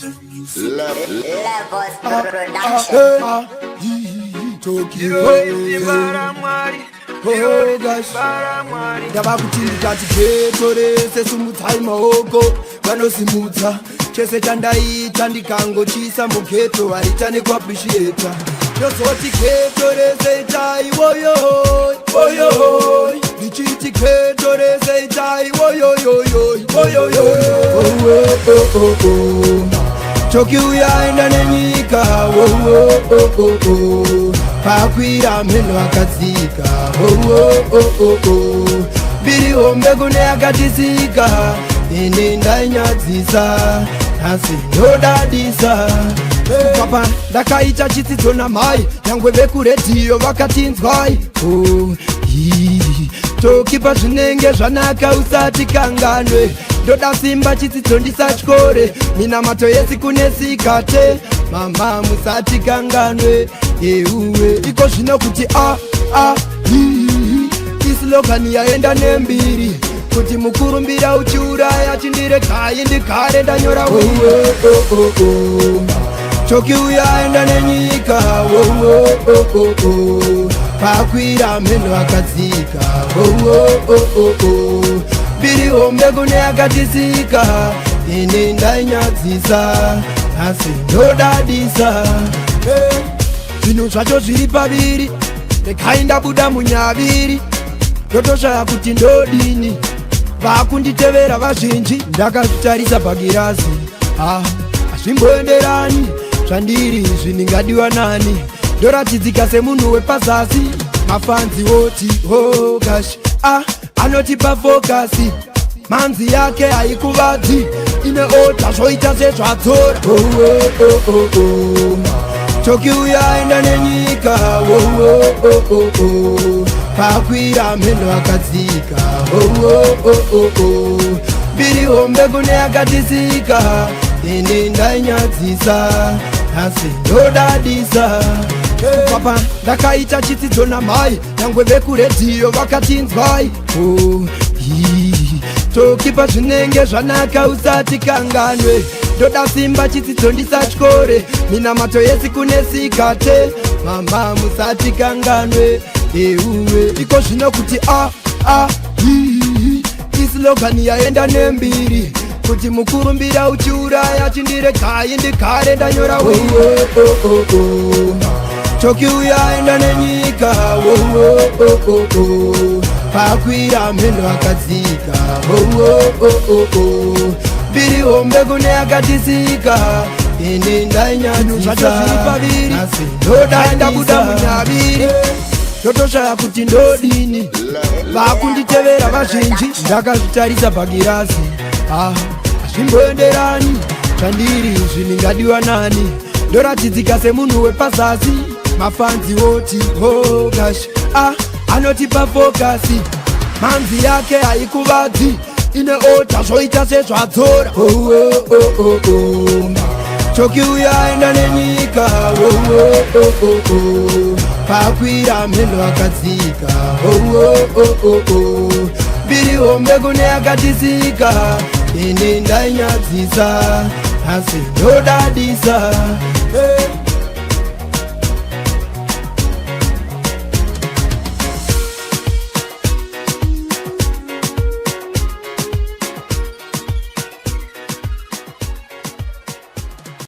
Levels Production. Ndava kuti ndikati ghetto rese sumudzai maoko, vanosimudza. Chese chandaita ndikangochisa mughetto, vaita nekuappreciata. Ndozoti ghetto rese itai woyoy woyoy, ndichiti ghetto rese itai woyoyoyoy woyoyoy. Oh, oh, oh, oh. Toki uyaenda nenyika, oh, oh, oh, oh, oh. Pakwira mheno akadzika, oh, oh, oh, oh, oh. Mbiri hombe kune akatisika, ini ndainyadzisa, nhasi ndodadisa. Papa ndakaita chitsidzo namai, nyangwe vekuredhiyo vakatinzwai. Oh, ii, Toki pazvinenge zvanaka usati kanganwe. Ndoda simba, chitsidzo ndisatyore, minamato yesi kunesikate. Mama, musati kanganwe euwe. Iko zvino kuti a a i, islogan yaenda nembiri kuti mukurumbira uchiuraya, chindiregai ndigare ndanyora. Oh, oh, oh, oh. Toki uyaenda nenyika, oh, oh, oh, oh, oh. Pakwira mheno akadzika, oh, oh, oh, oh, oh. Mbiri hombe kune akatisika, ini ndainyadzisa, nhasi ndodadisa. Zvinhu zvacho zviri paviri, regai ndabuda munyaviri, ndotoshaya kuti ndodini. Vakunditevera vazhinji, ndakazvitarisa pagirazi, ah, hazvimboenderani zvandiri izvi. Ndingadiwa nani? Ndoratidzika semunhu wepazasi. Mafans woti oh gosh, ah, anotipa focus, manzi yake haikuvadzi, ine order, zvoita sezvadzora. Oh, oh, oh, oh, oh. Toki uyaenda nenyika, oh, oh, oh, oh, oh. Pakwira mheno akadzika, oh, oh, oh, oh, oh. Mbiri hombe kune akatisika, ini ndainyadzisa, nhasi ndodadisa. Papa ndakaita chitsidzo namai, nyangwe vekuredhiyo vakatinzwai. Oh, ii, Toki pazvinenge zvanaka usati kanganwe. Ndoda simba, chitsidzo ndisatyore, minamato yesi kunesikate. Mama, musati kanganwe euwe. Iko zvino kuti a a i, islogan yaenda nembiri kuti mukurumbira uchiuraya, chindiregai ndigare ndanyora. Oh, oh, oh, oh. Toki uyaenda nenyika, oh, oh, oh, oh, oh. Pakwira mheno akadzika, oh, oh, oh, oh, oh. Mbiri hombe kune akatisika, ini ndainyadzisa, zviri paviri, ndabuda munyaviri, ndotoshaya kuti ndodini. Vakunditevera vazhinji, ndakazvitarisa pagirazi, ah, hazvimboenderani zvandiri izvi. Ndingadiwa nani? Ndoratidzika semunhu wepazasi. Mafans woti oh gosh, ah, anotipa focus, manzi yake haikuvadzi, ine order, zvoita sezvadzora. Oh, oh, oh, oh, oh. Toki uyaenda nenyika, oh, oh, oh, oh, oh. Pakwira mheno akadzika, oh, oh, oh, oh, oh. Mbiri hombe kune akatisika, ini ndainyadzisa, nhasi ndodadisa. Hey.